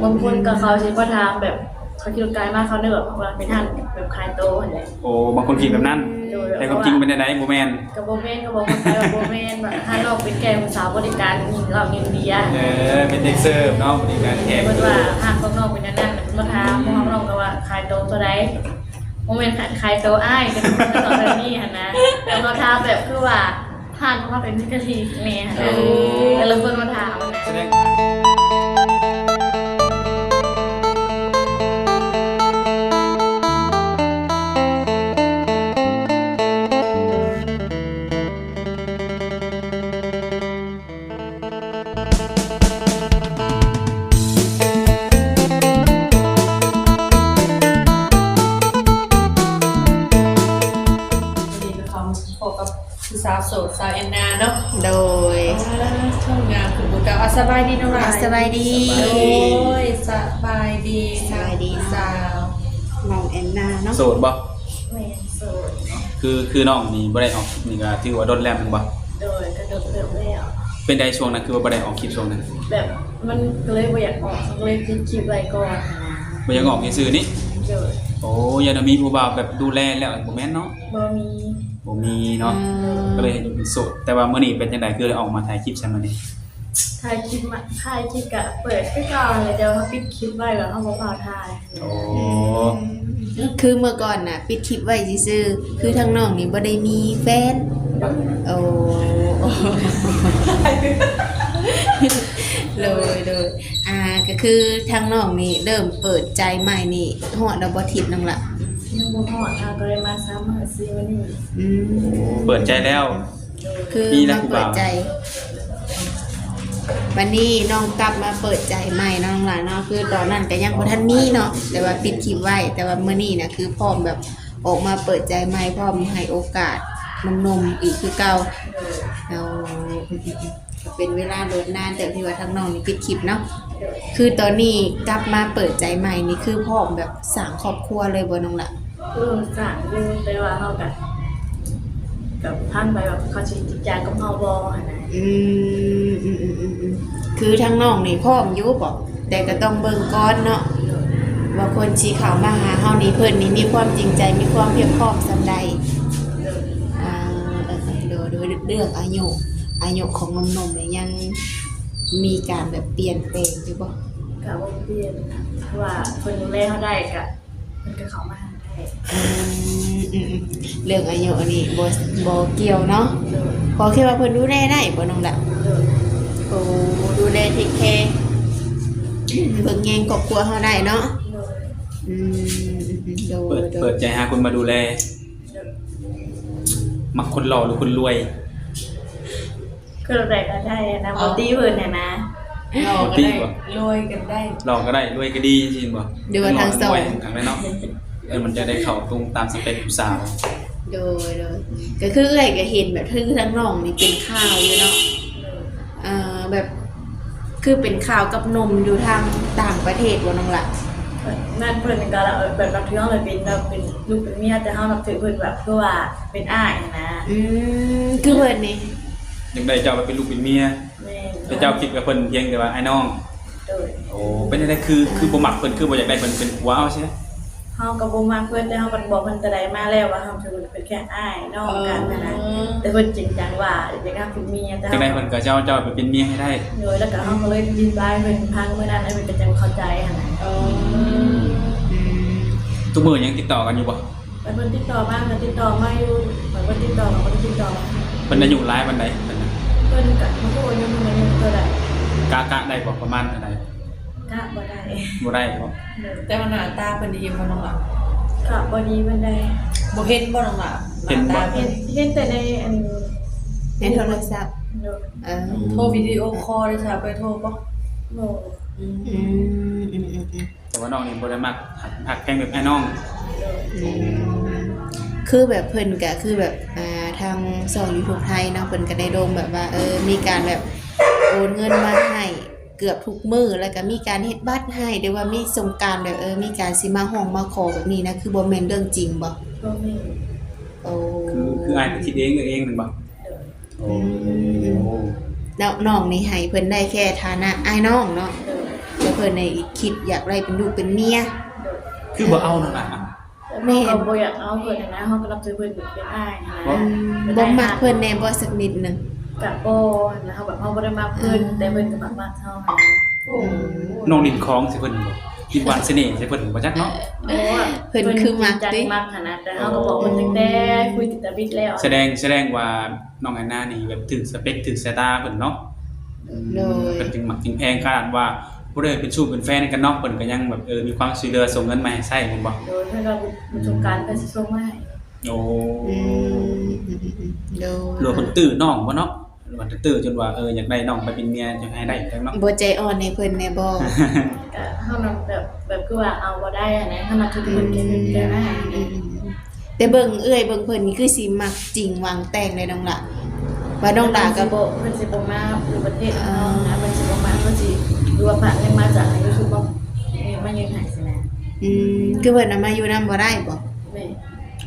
ບາງຄົນກໍເຂົາຊິມາຖາມແບບ ເຂົາຂີ່ລົດກາຍມາ ເຂົານຶກວ່າເປັນຮ້ານແບບຂາຍໂຕຫັ້ນແຫຼະ. ໂອ້ ບາງຄົນຄິດແບບນັ້ນ. ໂດຍ ແຕ່ຄວາມຈິງເປັນແນວໃດ? ບໍ່ແມ່ນ. ກໍບໍ່ແມ່ນ ກໍບອກເພິ່ນໄປວ່າບໍ່ແມ່ນ ວ່າຮ້ານນ້ອງເປັນແຄ່ຜູ້ສາວບໍລິການກິນເຫຼົ້າກິນເບຍ. ເອີ ເປັນເດັກເສີບເນາະ ບໍລິການແຂກ. ເພິ່ນວ່າຮ້ານຂອງນ້ອງເປັນແນວນັ້ນ ມາຖາມ ອືມ ພວກເຮົາ ນ້ອງກໍວ່າຂາຍໂຕເທົ່າໃດ? ບໍ່ແມ່ນຂາຍ ຂາຍໂຕອ້າຍ ກໍຕ້ອງແບບນີ້ຫັ້ນນະ. ແຕ່ເຮົາຖາມແບບຄືວ່າ ຜ່ານເຂົ້າມາເປັນເຊັກເກັດເລີແດ່ຫັ້ນນະ. ໂອ້ ແຕ່ລະຄົນມາຖາມນະ. ສະແດງ ມື້ນີ້ກໍເຂົ້າມາພົບກັບຜູ້ສາວໂສດ ສາວແອນນາເນາະ. ໂດຍ ອ່າ ງາມຄືບໍ່ເກົ່າ. ອ່າ ສະບາຍດີນ້ອງຫຼ້າ. ອ່າ ສະບາຍດີ. ໂດຍ ສະບາຍດີ. ສະບາຍດີ ສາວ ນ້ອງແອນນາເນາະ. ໂສດບໍ່? ແມ່ນ ໂສດ. ຄື ຄືນ້ອງນີ້ບໍ່ໄດ້ອອກຄລິບນີ້ກໍຖືວ່າດົນແລ້ວແມ່ນບໍ່? ໂດຍ ກໍດົນເຕີບແລ້ວ. ເປັນໃດຊ່ວງນັ້ນຄືວ່າບໍ່ໄດ້ອອກຄລິບຊ່ວງນັ້ນ? ແບບມັນກໍເລີຍບໍ່ຢາກອອກ ກໍເລີຍປິດຄລິບໄວ້ກ່ອນນະ. ບໍ່ຢາກອອກຊື່ໆນີ້? ໂດຍ. ໂອ້ ຢ້ານວ່າມີຜູ້ບ່າວແບບດູແລແລ້ວ ບໍ່ແມ່ນເນາະ? ບໍ່ມີ. ບໍ່ມີເນາະ. ອືມ ກໍເລີຍເຮັດຢູ່ເປັນໂສດ. ແຕ່ວ່າມື້ນີ້ເປັນຈັ່ງໃດ ຄືໄດ້ອອກມາຖ່າຍຄລິບໃສ່ມື້ນີ້? ຖ່າຍຄລິບມາ ຖ່າຍຄລິບກະເປີດຄືເກົ່າຫັ້ນແຫຼະ ແຕ່ວ່າເຮົາປິດຄລິບໄວ້ ແບບເຮົາບໍ່ຟ້າວຖ່າຍ. ໂອ້ ຄືເມື່ອກ່ອນນະປິດຄລິບໄວ້ຊື່ໆ ຄືທາງນ້ອງນີ້ບໍ່ໄດ້ມີແຟນ. ໂດຍ. ໂອ້ ໂດຍ ໂດຍ. ອ່າ ກໍຄືທາງນ້ອງນີ້ເລີ່ມເປີດໃຈໃໝ່ນີ້ຮອດແລ້ວບໍ່ທິດໜຶ່ງລະ? ຍັງບໍ່ຮອດ ເຮົາກໍໄດ້ມາສາມມື້ສີ່ມື້ນີ້. ອືມ ເປີດໃຈແລ້ວ. ຄືມາເປີດໃຈ ບັດນີ້ນ້ອງກັບມາເປີດໃຈໃໝ່ເນາະ ນ້ອງຫຼ້າເນາະ. ຄືຕອນນັ້ນກໍຍັງບໍ່ທັນມີເນາະ ແຕ່ວ່າປິດຄລິບໄວ້. ແຕ່ວ່າມື້ນີ້ນະ ຄືພ້ອມແບບອອກມາເປີດໃຈໃໝ່ ພ້ອມໃຫ້ໂອກາດໜຸ່ມໆອີກຄືເກົ່າ. ໂອ້ ເປັນເວລາດົນນານເຕີບທີ່ວ່າທາງນ້ອງນີ້ປິດຄລິບເນາະ. ຄືຕອນນີ້ກັບມາເປີດໃຈໃໝ່ນີ້ ຄືພ້ອມແບບສ້າງຄອບຄົວເລີຍບໍ່ ນ້ອງຫຼ້າ? ເອີ ສ້າງຢູ່ ແຕ່ວ່າເຮົາກະ ກະພັງໄປວ່າເຂົາຊິຈິງຈັງກັບເຮົາບໍ່ຫັ້ນນະ. ອືມ ອືມໆໆໆ ຄືທາງນ້ອງນີ້ພ້ອມຢູ່ບໍ? ແຕ່ກະຕ້ອງເບິ່ງກ່ອນເນາະ ວ່າຄົນຊິເຂົ້າມາຫາເຮົານີ້ ເພິ່ນນີ້ມີຄວາມຈິງໃຈ ມີຄວາມພຽບພ້ອມສ່ຳໃດ. ໂດຍ. ອ່າ ໂດຍ ໂດຍ ເລື່ອງອາຍຸ ອາຍຸຂອງໜຸ່ມໆນີ້ຍັງມີການແບບປ່ຽນແປງຢູ່ບໍ່? ກະບໍ່ປ່ຽນ ເພາະວ່າເພິ່ນດູແລເຮົາໄດ້ ກະ ເພິ່ນກໍເຂົ້າມາຫາໄດ້. ອືມ ອືມໆ ເລື່ອງອາຍຸອັນນີ້ບໍ່ ບໍ່ກ່ຽວເນາະ. ໂດຍ. ເພາະຄິດວ່າເພິ່ນດູແລໄດ້ບໍ່ ນ້ອງດາ? ໂດຍ. ໂອ້ ດູແລ ເທກແຄ ເບິ່ງແຍງຄອບຄົວເຮົາໄດ້ເນາະ. ໂດຍ. ອືມ ໂດຍ ເປີດ ໂດຍ ເປີດໃຈຫາຄົນມາດູແລ. ໂດຍ. ມັກຄົນຫຼໍ່ ຫຼື ຄົນລວຍ? ຄືແບບໃດກໍໄດ້ນະ ບໍ່ຕິເພິ່ນຫັ້ນນະ. ບໍ່ຕິບໍ່? ລວຍກໍໄດ້ ຫຼໍ່ກໍໄດ້ ລວຍກໍດີ ຈັ່ງຊີ້ບໍ່? ຫຼືວ່າທັງສອງ ທັງຫຼວຍທັງເນາະ. ເອີ ມັນຈະໄດ້ເຂົ້າຕົງຕາມສະເປັກຜູ້ສາວ. ໂດຍ ໂດຍ. ກໍຄືເອື້ອຍກໍເຫັນແບບ ຄືທາງນ້ອງນີ້ເປັນຂ່າວຢູ່ເນາະ. ເອີ ແບບ ຄືເປັນຂ່າວກັບໜຸ່ມຢູ່ທາງຕ່າງປະເທດບໍ່ ນ້ອງຫຼ້າ? ແມ່ນ ເພິ່ນກໍແບບນັບຖືເຮົາເລີຍ ເປັນແບບເປັນລູກເປັນເມຍ ແຕ່ເຮົານັບຖືເພິ່ນແບບຄືວ່າເປັນອ້າຍຫັ້ນນະ. ອືມ ຄືເພິ່ນນີ້ ຢາກໄດ້ເຈົ້າໄປເປັນລູກເປັນເມຍ. ແມ່ນ. ແຕ່ເຈົ້າຄິດກັບເພິ່ນພຽງແຕ່ວ່າອ້າຍນ້ອງ. ໂດຍ. ໂອ້ ເປັນຈັ່ງໃດ ຄື ຄືບໍ່ມັກເພິ່ນ ຄືບໍ່ຢາກໄດ້ເພິ່ນເປັນຜົວເຮົາຊີ້ນະ? ເຮົາກໍບໍ່ມັກເພິ່ນ ແຕ່ເຮົາກໍບອກເພິ່ນແຕ່ໃດມາແລ້ວວ່າເຮົາຖືເພິ່ນເປັນແຄ່ອ້າຍນ້ອງກັນຫັ້ນນະ. ອໍ ແຕ່ເພິ່ນຈິງຈັງວ່າຢາກຮັບເປັນເມຍ. ຈັ່ງໃດເພິ່ນກໍເຈົ້າ ເຈົ້າໄປເປັນເມຍໃຫ້ໄດ້. ໂດຍ. ແລ້ວກໍເຮົາກໍເລີຍອະທິບາຍເພິ່ນຟັງມື້ນັ້ນ ແລ້ວເພິ່ນກໍຈັ່ງເຂົ້າໃຈຫັ້ນນະ. ອໍ ອືມ ທຸກມື້ຍັງຕິດຕໍ່ກັນຢູ່ບໍ່? ເພິ່ນຕິດຕໍ່ມາກໍຕິດຕໍ່ມາຢູ່ ເພິ່ນບໍ່ຕິດຕໍ່ກໍບໍ່ໄດ້ຕິດຕໍ່. ເພິ່ນອາຍຸຫຼາຍປານໃດ? ເພິ່ນກໍບໍ່ຮູ້ອາຍຸ ເພິ່ນອາຍຸເທົ່າໃດ. ກະ ກະໄດ້ບໍ່ ປະມານເທົ່າໃດ? ກະບໍ່ໄດ້ ບໍ່ໄດ້ບໍ່? ໂດຍ. ແຕ່ວ່າໜ້າຕາເພິ່ນດີບໍ່ ນ້ອງຫຼ້າ? ກະບໍ່ດີປານໃດ. ບໍ່ເຫັນບໍ່ ນ້ອງຫຼ້າ? ເຫັນບໍ່? ເຫັນ ເຫັນແຕ່ໃນອັນ ໃນໂທລະສັບ. ໂດຍ. ເອີ ໂທວິດີໂອຄໍໄດ້ຊະ ເຄີຍໂທບໍ່? ບໍ່. ອືມ ອືມ ອືມ ອືມ ອືມ. ແຕ່ວ່ານ້ອງນີ້ບໍ່ໄດ້ມັກຮັກ ຮັກແພງແບບອ້າຍນ້ອງ. ອືມ ຄືແບບເພິ່ນກະຄືແບບ ອ່າ ທາງຊ່ອງຢູທູບໄທເນາະ ເພິ່ນກະໄດ້ລົງແບບວ່າ ເອີ ມີການແບບໂອນເງິນມາໃຫ້ເກືອບທຸກມື້ ແລ້ວກະມີການເຮັດບັດໃຫ້ ຫຼືວ່າມີສົງການແບບ ເອີ ມີການຊິມາຮ້ອງມາຂໍແບບນີ້ນະ ຄືບໍ່ແມ່ນເລື່ອງຈິງບໍ່? ບໍ່ແມ່ນ. ໂອ້ ຄື ຄືອ້າຍເພິ່ນຄິດເອງ ເອີ ເອງແມ່ນບໍ່? ໂດຍ. ໂອ້ ອືມ ແລ້ວນ້ອງນີ້ໃຫ້ເພິ່ນໄດ້ແຄ່ຖານະອ້າຍນ້ອງເນາະ. ໂດຍ. ແລ້ວ ເພິ່ນໃຫ້ຄິດຢາກໄດ້ເປັນລູກເປັນເມຍ ຄືບໍ່ເອົານັ້ນນະ. ແມ່ນ ເຮົາກໍບໍ່ຢາກເອົາເພິ່ນຫັ້ນນະ ເຮົາກໍນັບຖືເພິ່ນເປັນອ້າຍຫັ້ນນະ. ບໍ່ ອືມ ບໍ່ມັກເພິ່ນແດ່ບໍ່ສັກນິດໜຶ່ງ? ກະບໍ່ຫັ້ນນະ ເຮົາແບບເຮົາບໍ່ໄດ້ມັກເພິ່ນ ອືມ ແຕ່ເພິ່ນກໍມັກມັກເຮົາຫັ້ນນະ. ອືມ ນ້ອງຫຼິ້ນຂອງໃສ່ເພິ່ນບໍ່? ຫຼິ້ນຫວານສະເໜ່ໃສ່ເພິ່ນບໍ່ຈັກເນາະ? ເພາະວ່າເພິ່ນຄືມັກຕິ ມັກຫັ້ນນະ ແຕ່ເຮົາກໍບອກເພິ່ນຕັ້ງແຕ່ຄຸຍຕັ້ງແຕ່ບິດແລ້ວ. ສະແດງ ສະແດງວ່າ ນ້ອງແອນນານີ້ແບບຖືກສະເປັກຖືກສາຍຕາເພິ່ນເນາະ. ໂດຍ ເພິ່ນຈຶ່ງມັກຈຶ່ງແພງ ຂະໜາດວ່າບໍ່ໄດ້ເປັນຊູ້ເປັນແຟນກັນເນາະ ເພິ່ນກໍຍັງແບບ ເອີ ມີຄວາມຊ່ວຍເຫຼືອສົ່ງເງິນມາໃຫ້ໃຊ້ແມ່ນບໍ່? ໂດຍ ເພິ່ນວ່າບຸນສົງການເພິ່ນຊິສົ່ງມາໃຫ້. ໂອ້ ອືມ ໂດຍ ຫຼືວ່າເພິ່ນຕື້ນ້ອງບໍ່ເນາະ ຫຼືວ່າຕື້ຈົນວ່າ ເອີ ຢາກໄດ້ນ້ອງໄປເປັນເມຍຈັ່ງໃຫ້ໄດ້ຈັກເນາະ. ບໍ່ໃຈອ່ອນໃຫ້ເພິ່ນແດ່ບໍ່? ກະເຮົານຳແບບ ແບບຄືວ່າເອົາບໍ່ໄດ້ຫັ້ນນະ ເຮົານັບຖືເພິ່ນເປັນອ້າຍຫັ້ນນະ. ອືມ ແຕ່ເບິ່ງເອື້ອຍເບິ່ງເພິ່ນນີ້ຄືຊິມັກຈິງຫວັງແຕ່ງເດ້ນ້ອງຫຼ້າ ວ່ານ້ອງຫຼ້າກໍ ເພິ່ນຊິບໍ່ ເພິ່ນຊິບໍ່ມາຢູ່ປະເທດເຮົານະ ເພິ່ນຊິບໍ່ມາ ເພິ່ນຊິ ຫຼືວ່າຝາກເງິນມາຈາກ YouTube ມາ ມາຍື່ນໃຫ້ຊີ້ນະ. ອືມ ຄືເພິ່ນນະມາຢູ່ນຳບໍ່ໄດ້ບໍ່? ແມ່ນ.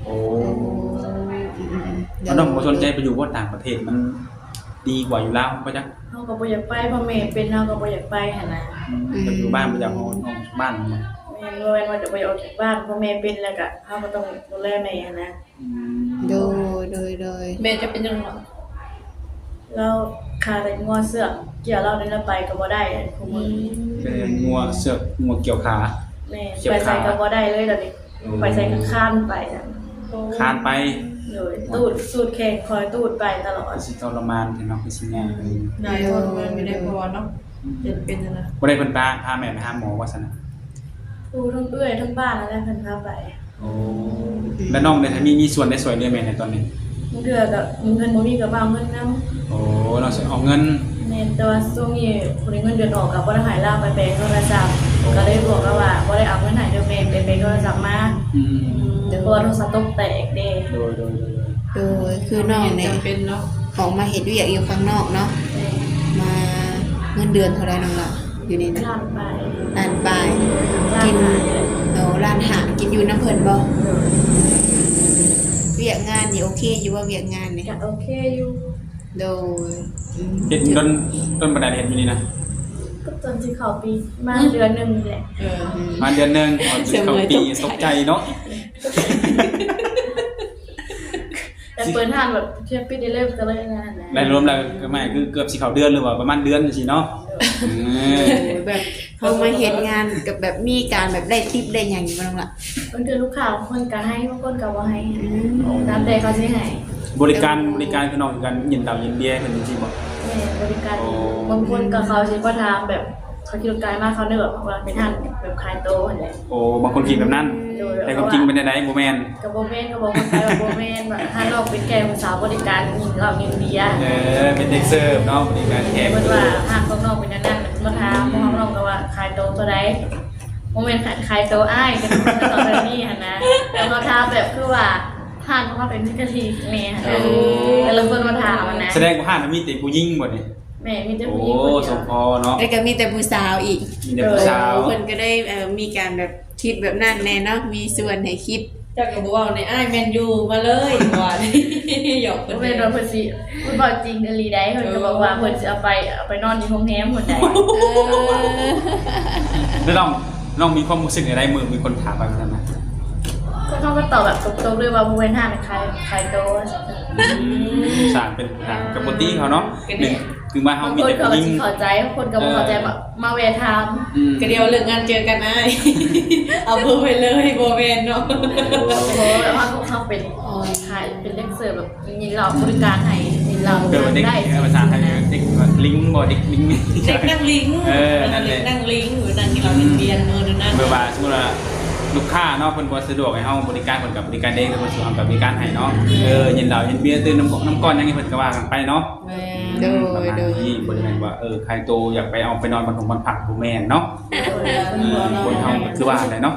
ໂອ້ ອືມໆໆ ແລ້ວນ້ອງບໍ່ສົນໃຈໄປຢູ່ບໍ່ຕ່າງປະເທດ ມັນດີກວ່າຢູ່ລາວບໍ່ຈັກ? ເຮົາກໍບໍ່ຢາກໄປ ພໍ່ແມ່ເປັນ ເຮົາກໍບໍ່ຢາກໄປຫັ້ນນະ. ອືມ ອືມ ກໍຢູ່ບ້ານບໍ່ຢາກອອກນອກບ້ານ. ແມ່ນ ບໍ່ແມ່ນວ່າຈະບໍ່ຢາກອອກຈາກບ້ານ ພໍ່ແມ່ເປັນແລ້ວກະ ເຮົາກໍຕ້ອງດູແລແມ່ຫັ້ນນະ. ອືມ ໂດຍ ໂດຍ ໂດຍ ແມ່ເຈົ້າເປັນຫຍັງເນາະ? ລາວຂາຍແຕ່ງົວເຊືອກ ເກຍລາວໄດ້ລະໄປກໍບໍ່ໄດ້ ອືມ ເປັນງົວເຊືອກ ງົວກ່ຽວຂາ. ແມ່ນ ໄປໃສກໍບໍ່ໄດ້ເລີຍດຽວນີ້. ໂອ້ ໄປໃສກໍຄານໄປ. ໂອ້ ຄານໄປ. ໂດຍ ຕູດ ສູດແຂ່ງຄອຍຕູດໄປຕະຫຼອດ. ຄືຊິທໍລະມານແທ້ເນາະ ຄືຊິຍາກ. ອືມ ຫຼາຍທໍລະມານຢູ່ໃດ໋ ເພາະວ່າເນາະ ອືມ ເປັນ ເປັນຫັ້ນນະ. ບໍ່ໄດ້ເພິ່ນພາ ພາແມ່ໄປຫາໝໍບໍ່ຊັ້ນນະ? ໂອ້ ທັງເອື້ອຍທັງບ້ານນັ້ນແຫຼະເພິ່ນພາໄປ. ໂອ້ ແລ້ວນ້ອງໄດ້ ມີ ມີສ່ວນໄດ້ຊ່ວຍເຫຼືອແມ່ໃນຕອນນີ້? ບາງເທື່ອກໍເງິນບໍ່ມີກໍມາເອົາເງິນນຳ. ໂອ້ ນ້ອງຊ່ວຍອອກເງິນ. ແມ່ນ ແຕ່ວ່າຊ່ວງນີ້ພໍດີເງິນເດືອນອອກກໍບໍ່ໄດ້ໃຫ້ລາວໄປແປງໂທລະສັບ ກໍເລີຍບອກລາວວ່າບໍ່ໄດ້ເອົາເງິນໃຫ້ເດີແມ່ ໄປແປງໂທລະສັບມາ. ອືມ ເພາະວ່າໂທລະສັບຕົກແຕກເດ້. ໂດຍ ໂດຍ ໂດຍ ໂດຍ ຄືນ້ອງນີ້ຈຳເປັນເນາະ ອອກມາເຮັດວຽກຢູ່ຂ້າງນອກເນາະ. ແມ່ນ ມາ ເງິນເດືອນເທົ່າໃດນ້ອງລະ? ຢູ່ນີ້ນະ ລ້ານປາຍ. ລ້ານປາຍ. ກິນ ໂອ້ ລ້ານຫ້າ ກິນຢູ່ນຳເພິ່ນບໍ່? ໂດຍ. ວຽກງານນີ້ໂອເຄຢູ່ບໍ່? ວຽກງານນີ້ ກະໂອເຄຢູ່. ໂດຍ. ອືມ ເຮັດດົນ ດົນປານໃດເຮັດຢູ່ນີ້ນະ? ກໍຈົນຊິເຂົ້າປີ ປະມານເດືອນໜຶ່ງນີ້ແຫຼະ. ເອີ ປະມານເດືອນໜຶ່ງ ເຂົ້າປີ ຕົກໃຈເນາະ. ແຕ່ເປີດຮ້ານແບບເທື່ອປິດໄດ້ເລີຍ ກໍເລີຍນັ້ນນະ. ໄດ້ລວມແລ້ວກໍໝາຍຄືເກືອບຊິເຂົ້າເດືອນ ຫຼືວ່າປະມານເດືອນຈັ່ງຊີ້ເນາະ. ເອີ ແບບເຮົາມາເຮັດງານກັບແບບມີການແບບໄດ້ຕິບໄດ້ຫຍັງຢູ່ບໍ່ນ້ອງລະ? ບາງເທື່ອລູກຄ້າບາງຄົນກໍໃຫ້ ບາງຄົນກໍບໍ່ໃຫ້. ອືມ ໂອ້ ແລ້ວແຕ່ເຂົາຊິໃຫ້. ບໍລິການ ແຕ່ວ່າ ບໍລິການຄືນ້ອງຄືກັນ ເຢັນເຫຼົ້າເຢັນເບຍເພິ່ນຈັ່ງຊີ້ບໍ່? ແມ່ນ ບໍລິການ. ໂອ້ ບາງຄົນກໍເຂົາຊິບໍ່ຖາມ ແບບເຂົາຂີ່ລົດໄກມາ ເຂົານຶກວ່າເປັນຮ້ານແບບຂາຍໂຕຫັ້ນແຫຼະ. ໂອ້ ບາງຄົນຄິດແບບນັ້ນ. ໂດຍ. ແຕ່ຄວາມຈິງເປັນແນວໃດ? ບໍ່ແມ່ນ. ກໍບໍ່ແມ່ນ ກໍບອກເພິ່ນໄປວ່າບໍ່ແມ່ນ ວ່າຮ້ານນ້ອງເປັນແຄ່ຜູ້ສາວບໍລິການກິນເຫຼົ້າກິນເບຍ. ເອີ ເປັນເດັກເສີບເນາະ ບໍລິການແຂກ. ເພິ່ນວ່າຮ້ານຂອງນ້ອງເປັນແນວນັ້ນ ມາຖາມ ອືມ ຂອງນ້ອງກໍວ່າຂາຍໂຕເທົ່າໃດ? ບໍ່ແມ່ນຂາຍ ຂາຍໂຕອ້າຍ ກໍຕອບແບບນີ້ຫັ້ນນະ. ແຕ່ເຂົາຖາມແບບຄືວ່າຮ້ານຂອງເຮົາເປັນເປັນກະທິແນ່ຫັ້ນນະ. ໂອ້ ແຕ່ລະຄົນມາຖາມຫັ້ນນະ. ສະແດງວ່າຮ້ານມີແຕ່ຜູ້ຍິງບໍ່ນີ້? ແມ່ນ ມີແຕ່ຜູ້ຍິງຄົນດຽວ. ໂອ້ ສົມພໍເນາະ. ແລ້ວກໍມີແຕ່ຜູ້ສາວອີກ. ມີແຕ່ຜູ້ສາວ. ໂອ້ ເພິ່ນກໍໄດ້ ເອີ ມີການແບບຄິດແບບນັ້ນແນ່ເນາະ ມີສ່ວນໃຫ້ຄິດ. ເຈົ້າກໍບໍ່ເວົ້າໃນອ້າຍແມນຢູມາເລີຍ ວ່າ ຫຍອກເພິ່ນ. ບໍ່ແມ່ນວ່າເພິ່ນຊິ ເພິ່ນເວົ້າຈິງອີ່ຫຼີໃດ໋ ເພິ່ນກໍບອກວ່າເພິ່ນຊິເອົາໄປ ເອົາໄປນອນຢູ່ໂຮງແຮມພຸ້ນໃດ໋. ເອີ ແລ້ວນ້ອງ ນ້ອງມີຄວາມຮູ້ສຶກແນວໃດມື້ມີຄົນຖາມໄປຊັ້ນນະ? ເຂົາກໍຕອບແບບຕົງໆເລີຍວ່າບໍ່ແມ່ນຮ້ານຂາຍ ຂາຍໂຕ. ອືມ ສ້າງເປັນ ອ່າ ກະບໍ່ຕິເຂົາເນາະ. ຄືວ່າເຮົາມີແຕ່ຜູ້ຍິງ ບາງຄົນກໍຊິເຂົ້າໃຈ ບາງຄົນກໍບໍ່ເຂົ້າໃຈ ເອີ ມາ ມາແວ່ຖາມ. ອືມ ກະດຽວເລີກງານເຈີກັນອ້າຍ ເອົາເບີໄວ້ເລີຍ ບໍ່ແມ່ນເນາະ. ໂອ້ ເຮົາ ເຮົາເປັນຂາຍ ເປັນເດັກເສີບແບບກິນເຫຼົ້າບໍລິການໃຫ້ ກິນເຫຼົ້າ ແບບວ່າເດັກ ເອີ ພາສາໄທເດັກ ເດັກລິງບໍ່ ເດັກລິງ ເດັກນັກລິງ. ເອີ ນັ້ນແຫຼະ ນັກລິງ ນັ່ງກິນເຫຼົ້າກິນເບຍ ເອີ ນັ້ນ. ແບບວ່າສົມມຸດວ່າລູກຄ້າເນາະ ເພິ່ນບໍ່ສະດວກໃຫ້ເຮົາບໍລິການ ເພິ່ນກໍບໍລິການເອງ ແລ້ວເພິ່ນຊິເອົາກະບໍລິການໃຫ້ເນາະ. ເອີ ກິນເຫຼົ້າກິນເບຍ ຕື່ມນ້ຳ ນ້ຳກ້ອນຫຍັງໃຫ້ເພິ່ນກໍວ່າກັນໄປເນາະ. ແມ່ນ ໂດຍ ປະມານນີ້ ໂດຍ ບໍ່ໄດ້ແມ່ນວ່າ ເອີ ຂາຍໂຕຢາກໄປເອົາໄປນອນບັນທົງບັນພັກ ບໍ່ແມ່ນເນາະ. ໂດຍ ເອີ ຄົນເຮົາກໍຄືວ່າຫັ້ນແຫຼະເນາະ.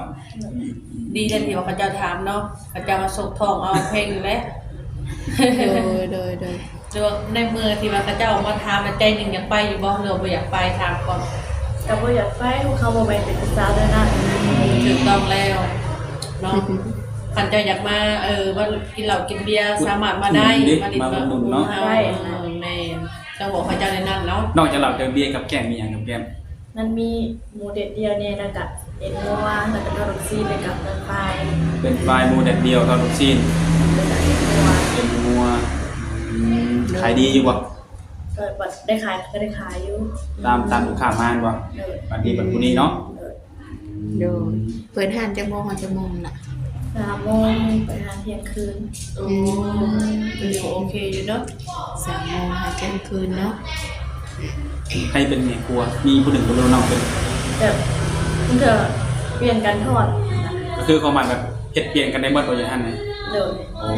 ດີແລ້ວທີ່ວ່າເຂົາເຈົ້າຖາມເນາະ ເຂົາເຈົ້າມາສົກທ້ອງເອົາແພງຢູ່ແຫຼະ. ໂດຍ ໂດຍ ໂດຍ. ຫຼືວ່າໃນເມື່ອທີ່ວ່າເຂົາເຈົ້າມາຖາມ ໃນໃຈໜຶ່ງຢາກໄປຢູ່ບໍ່ ຫຼືວ່າບໍ່ຢາກໄປ? ຖາມກ່ອນ. ກໍບໍ່ຢາກໄປ ເຮົາບໍ່ແມ່ນເປັນຜູ້ສາວແນວນັ້ນ. ຖືກຕ້ອງແລ້ວເນາະ. ຄັນເຈົ້າຢາກມາ ເອີ ມາກິນເຫຼົ້າກິນເບຍ ສາມາດມາໄດ້ ມາຫຼິ້ນມາອຸດໜູນເຮົາ. ໄດ້ ເອີ ແມ່ນ ຕ້ອງບອກເຂົາເຈົ້າແນວນັ້ນເນາະ. ນອກຈາກເຫຼົ້າຈາກເບຍ ກັບແກ້ມມີຫຍັງກັບແກ້ມ? ມັນມີໝູແດດດຽວແດ່ ແລ້ວກະເອັນງົວ ແລ້ວກະທອດລູກຊີ້ນ ແລ້ວກະເຟຣນຟາຍ ເຟຣນຟາຍ ໝູແດດດຽວ ທອດລູກຊີ້ນ ແລ້ວກະເອັນງົວ ເອັນງົວ. ອືມ ຂາຍດີຢູ່ບໍ່? ກໍໄດ້ຂາຍ ກໍໄດ້ຂາຍຢູ່ ຕາມ ຕາມລູກຄ້າມາແມ່ນບໍ່? ເອີ ບັດນີ້ບັດຜູ້ນີ້ເນາະ. ເອີ ໂດຍ ເປີດຮ້ານຈັກໂມງຮອດຈັກໂມງລະ? ສາມໂມງ ເປີດຮ້ານທ່ຽງຄືນ. ໂອ້ ອືມ ກໍຖືວ່າໂອເຄຢູ່ເນາະ ສາມໂມງຫາທ່ຽງຄືນເນາະ. ໃຜເປັນແມ່ຄົວ? ມີຜູ້ໜຶ່ງບໍ່ ຫຼືວ່ານ້ອງເປັນ? ແບບ ບາງເທື່ອປ່ຽນກັນທອດ. ກໍຄືຄວາມໝາຍແບບເຮັດປ່ຽນກັນໄດ້ໝົດບໍ່ຢູ່ຫັ້ນນະ? ໂດຍ. ໂອ້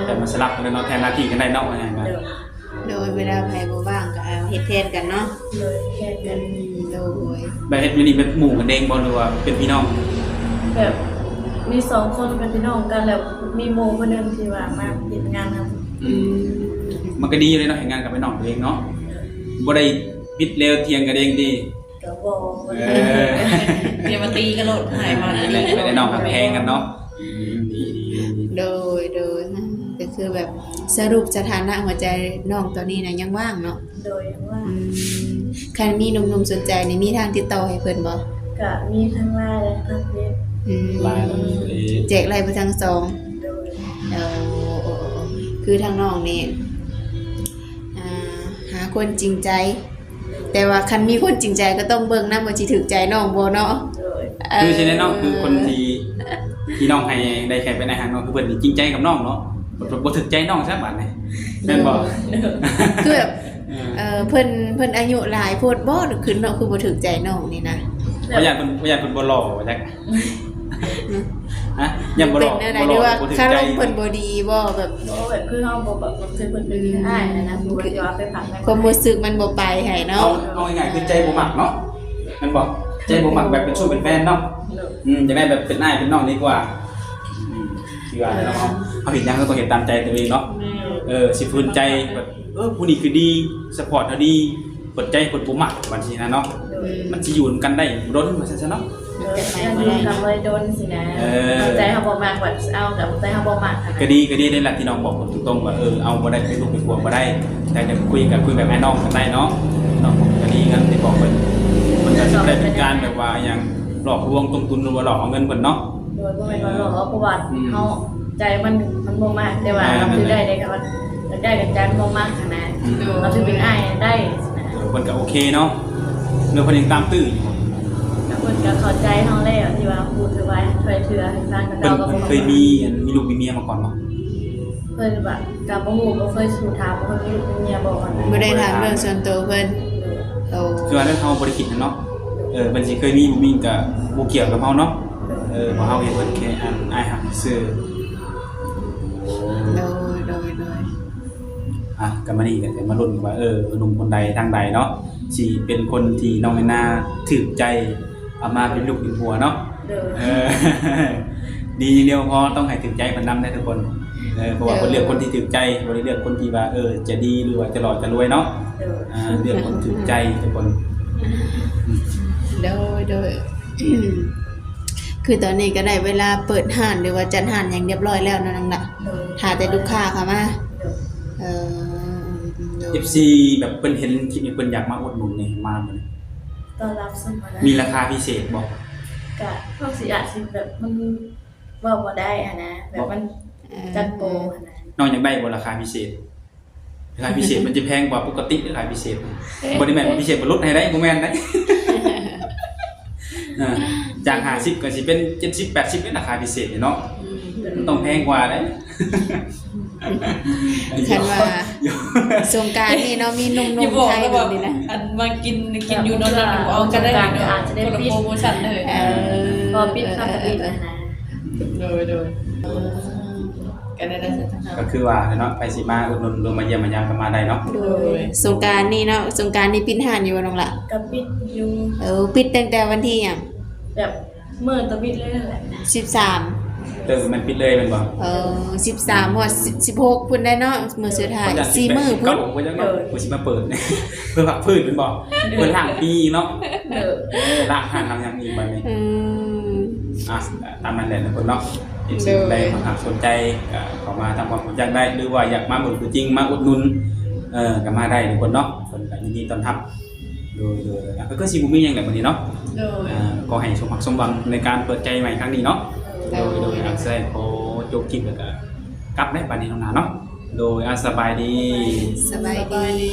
ແບບມາສະຫຼັບກັນເນາະ ແທນໜ້າທີ່ກັນໄດ້ເນາະ ວ່າຫຍັງກະ. ໂດຍ ເວລາໃຜບໍ່ວ່າງກໍເອົາເຮັດແທນກັນເນາະ. ໂດຍ ແທນກັນ. ອືມ ໂດຍ ແບບເຮັດຢູ່ນີ້ແບບໝູ່ກັນເອງບໍ່ ຫຼືວ່າເປັນພີ່ນ້ອງ? ແບບມີສອງຄົນເປັນພີ່ນ້ອງກັນ ແລ້ວມີໝູ່ຄົນໜຶ່ງທີ່ວ່າມາເຮັດງານນຳ. ອືມ ມັນກໍດີຢູ່ເດເນາະ ເຮັດງານກັບພີ່ນ້ອງຕົວເອງເນາະ. ບໍ່ໄດ້ຜິດແລ້ວຖຽງກັນເອງຕິ? ກໍບໍ່. ເອີ ຢ່າມາຕີກັນໂລດ ໃຫ້ມາຕີກັນໂລດ ໄດ້ນ້ອງຮັກແພງກັນເນາະ. ອືມ ດີໆ. ໂດຍ ໂດຍ ກໍຄືແບບສະຫຼຸບສະຖານະຫົວໃຈນ້ອງຕອນນີ້ນະຍັງວ່າງເນາະ? ໂດຍ ຍັງວ່າງ. ອືມ ຄັນມີໜຸ່ມໆສົນໃຈນີ້ ມີທາງຕິດຕໍ່ໃຫ້ເພິ່ນບໍ່? ກະມີທັງ LINE ແລະ ທາງເຟສ. ອືມ LINE ແລະ ເຟສ ແຈກໄດ້ເບິດທັງສອງ. ໂດຍ. ເອີ ຄືທາງນ້ອງນີ້ ອ່າ ຫາຄົນຈິງໃຈ ແຕ່ວ່າຄັນມີຄົນຈິງໃຈກໍຕ້ອງເບິ່ງນຳວ່າຊິຖືກໃຈນ້ອງບໍ່ເນາະ. ໂດຍ. ເອີ ຄືຊິແນ່ເນາະ ຄືຄົນທີ່ ທີ່ນ້ອງໃຫ້ໄດ້ແຄ່ເປັນອ້າຍຮັກເນາະ ຄືເພິ່ນນີ້ຈິງໃຈກັບນ້ອງເນາະ ບໍ່ ບໍ່ຖືກໃຈນ້ອງຊະບາດນີ້ ແມ່ນບໍ່? ໂດຍ. ຄືແບບ ເອີ ເອີ ເພິ່ນ ເພິ່ນອາຍຸຫຼາຍໂພດບໍ່ ຫຼືຄືເນາະ ຄືບໍ່ຖືກໃຈນ້ອງນີ້ນະ? ແບບ ວ່າຢ້ານເພິ່ນ ວ່າຢ້ານເພິ່ນບໍ່ຫຼໍ່ວ່າຈັ່ງ ຮະ ຢ້ານບໍ່ຫຼໍ່ ເປັນແນວໃດ ບໍ່ຫຼໍ່ ຫຼືວ່າ ບໍ່ຖືກໃຈ ຄາລົມເພິ່ນບໍ່ດີບໍ່ ແບບ ບໍ່ ແບບຄືເຮົາບໍ່ ແບບ ຄືເພິ່ນເປັນ ອືມ ອ້າຍນະ ຄືວ່າຊິວ່າໄປພັກ ຄວາມຮູ້ສຶກມັນບໍ່ໄປໃຫ້ເນາະ. ເອົາ ເອົາງ່າຍໆ ຄືໃຈບໍ່ມັກເນາະ ແມ່ນບໍ່? ໃຈບໍ່ມັກແບບເປັນຊູ້ເປັນແຟນເນາະ. ໂດຍ. ອືມ ຢາກໄດ້ແບບເປັນອ້າຍເປັນນ້ອງດີກວ່າ. ອືມ ຄືວ່າແຫຼະເນາະ ເຮົາເຮັດຫຍັງເຮົາຕ້ອງເຮັດຕາມໃຈຕົວເອງເນາະ. ແມ່ນ. ເອີ ຊິຝືນໃຈແບບ ເອີ ຜູ້ນີ້ຄືດີ ຊັບພອດເຮົາດີ ເປີດໃຈເພິ່ນບໍ່ມັກ ບາງທີນະເນາະ. ໂດຍ. ມັນຊິຢູ່ນຳກັນໄດ້ບໍ່ດົນວ່າຊັ້ນຊະເນາະ. ໂດຍ. ມັນຢູ່ນຳບໍ່ໄດ້ດົນຊີ້ນະ. ເອີ ໃຈເຮົາບໍ່ມັກ ບັດເອົາກັບໃຈເຮົາບໍ່ມັກນະ. ກໍດີ ກໍດີເດ້ລະ ທີ່ນ້ອງບອກເພິ່ນຕົງໆວ່າ ເອີ ເອົາບໍ່ໄດ້ ເປັນລູກເປັນຜົວບໍ່ໄດ້ ແຕ່ຈະຄຸຍກໍຄຸຍແບບອ້າຍນ້ອງກັນໄດ້ເນາະ. ນ້ອງບອກກໍດີ ຄັນໄດ້ບອກເພິ່ນ ມັນກໍຊິບໍ່ໄດ້ເປັນການແບບວ່າຫຍັງ ຫຼອກລວງຕົ້ມຕຸນ ຫຼືວ່າຫຼອກເອົາເງິນເພິ່ນເນາະ. ໂດຍ ບໍ່ແມ່ນວ່າຫຼອກ ເພາະວ່າ ອືມ ເຮົາ ໃຈມັນ ມັນບໍ່ມັກ ແຕ່ວ່າ ແມ່ນ ເຮົາຊື້ໄດ້ເດ້ ຄັນວ່າຢາກໄດ້ກັບໃຈມັນບໍ່ມັກຫັ້ນນະ. ອືມ ໂດຍ ເຮົາຊື້ເປັນອ້າຍໄດ້. ໂດຍ ເພິ່ນກໍໂອເຄເນາະ ເລື່ອງເພິ່ນຍັງຕາມຕື້ຢູ່. ແລ້ວເພິ່ນກໍເຂົ້າໃຈເຮົາແລ້ວ ທີ່ວ່າຮູ້ເທື່ອວ່າ ເທື່ອ ເທື່ອໃຫ້ຟັງ ແຕ່ ເພິ່ນ ເພິ່ນເຄີຍມີ ອັນ ມີລູກມີເມຍມາກ່ອນບໍ່? ເພິ່ນວ່າ ກໍບໍ່ຮູ້ ບໍ່ເຄີຍສູ່ຖາມວ່າເພິ່ນມີລູກມີເມຍບໍ່ຫັ້ນນະ. ບໍ່ໄດ້ຖາມເລື່ອງສ່ວນຕົວເພິ່ນ. ໂດຍ. ໂອ້ ຄືວ່ານັ້ນເຮົາບໍ່ໄດ້ຄິດນຳເນາະ. ເອີ ເພິ່ນຊິເຄີຍມີບໍ່ມີກໍບໍ່ກ່ຽວກັບເຮົາເນາະ. ເອີ ເພາະເຮົາເຫັນເພິ່ນແຄ່ ອັນ ອ້າຍຮັກຊື່. ໂດຍ ໂດຍ ໂດຍ. ອ່ະ ກໍມານີ້ກໍຈະມາລຸ້ນວ່າ ເອີ ໜຸ່ມຄົນໃດທາງໃດເນາະ ຊິເປັນຄົນທີ່ນ້ອງແອນນາຖືກໃຈ ເອົາມາເປັນລູກເປັນຜົວເນາະ. ໂດຍ. ເອີ ດີຢ່າງດຽວພໍ ຕ້ອງໃຫ້ຖືກໃຈເພິ່ນນຳເດ້ທຸກຄົນ. ເອີ ເພາະວ່າ ໂດຍ ເພິ່ນເລືອກຄົນທີ່ຖືກໃຈ ບໍ່ໄດ້ເລືອກຄົນທີ່ວ່າ ເອີ ຈະດີ ຫຼືວ່າຈະຫຼໍ່ຈະລວຍເນາະ. ໂດຍ. ອ່າ ເລືອກຄົນຖືກໃຈທຸກຄົນ. ໂດຍ ໂດຍ. ຄືຕອນນີ້ກໍໄດ້ເວລາເປີດຮ້ານ ຫຼືວ່າຈັດຮ້ານຫຍັງຮຽບຮ້ອຍແລ້ວເນາະນ້ອງລະ. ໂດຍ. ຖ້າແຕ່ລູກຄ້າເຂົ້າມາ. ໂດຍ. ເອີ ໂດຍ. ເອັຟຊີ ແບບເພິ່ນເຫັນຄລິບນີ້ ເພິ່ນຢາກມາອຸດໜູນນີ້ ມາບໍ່ນີ້? ຕ້ອນຮັບສະໝໍ. ມີລາຄາພິເສດບໍ່? ກະ ພວກຊິອາດຊິແບບ ມັນເວົ້າບໍ່ໄດ້ຫັ້ນນະ ແບບມັນ ເອີ ຈັດໂປຫັ້ນນະ. ນ້ອງຢາກໄດ້ບໍ່ລາຄາພິເສດ? ລາຄາພິເສດມັນຈະແພງກວ່າປົກກະຕິ ລາຄາພິເສດ ບໍ່ໄດ້ແມ່ນວ່າພິເສດບໍ່ລົດໃຫ້ໄດ້ ບໍ່ແມ່ນໄດ໋. ອ່າ ຈາກຫ້າສິບກໍຊິເປັນເຈັດສິບ ແປດສິບ ເດ້ ລາຄາພິເສດນີ້ເນາະ. ອືມ ມັນຕ້ອງແພງກວ່າເດ້. ຄັນວ່າ ສົງການນີ້ເນາະ ມີໜຸ່ມໆໄທແບບນີ້ນະ ອັນມາກິນ ກິນຢູ່ນອນນັ້ນ ເອົາກັນໄດ້ເນາະ ສງການກໍອາດຈະໄດ້ປິດ ໂປຣໂມຊັນເລີຍ. ເອີ ພໍປິດເຂົາກໍປິດຫັ້ນນະ. ໂດຍ ໂດຍ. ເອີ ກໍໄດ້ ກໍຄືວ່າເນາະ ໃຜຊິມາອຸດໜູນ ຫຼືມາຢ້ຽມມາຢາມກໍມາໄດ້ເນາະ. ໂດຍ. ສົງການນີ້ເນາະ ສົງການນີ້ປິດຮ້ານຢູ່ບໍ່ນ້ອງລະ? ກໍປິດຢູ່. ເອີ ປິດຕັ້ງແຕ່ວັນທີຫຍັງ? ແບບ ມື້ຕະບິດເລີຍແຫຼະ ສິບສາມ. ເຕີມມັນປິດເລີຍແມ່ນບໍ່? ເອີ ສິບສາມຮອດສິບຫົກພຸ້ນໄດ໋ເນາະ ມື້ສຸດທ້າຍ ສີ່ມື້ພຸ້ນ. ເອີ ຜູ້ຊິມາເປີດ ເພື່ອພັກຟື້ນແມ່ນບໍ່? ເພິ່ນລ້າງປີເນາະ. ເອີ ເອີ ລ້າງຮ້ານລ້າງຫຍັງອີກບັດນີ້. ອືມ ອ່ະ ຕາມນັ້ນແຫຼະທຸກຄົນເນາະ. ເອັຟຊີ ໂດຍ ໃດຫາກສົນໃຈກໍເຂົ້າມາທຳຄວາມຮູ້ຈັກໄດ້ ຫຼືວ່າຢາກມາເບິ່ງຕົວຈິງ ມາອຸດໜູນ ເອີ ກໍມາໄດ້ທຸກຄົນເນາະ ເພິ່ນກໍຍິນດີຕ້ອນຮັບ. ໂດຍ ໂດຍ ກໍຄືຊິບໍ່ມີຫຍັງແຫຼະມື້ນີ້ເນາະ. ໂດຍ ອ່າ ຂໍໃຫ້ສົມຫວັງສົມຫວັງໃນການເປີດໃຈໃໝ່ຄັ້ງນີ້ເນາະ. ໂດຍ ໂດຍ ໂດຍ ອາດຈະຂໍຈົບຄລິບແລ້ວກໍກັບແລ້ວບັດນີ້ນ້ອງນາເນາະ. ໂດຍ ອາ ສະບາຍດີ. ສະບາຍດີ.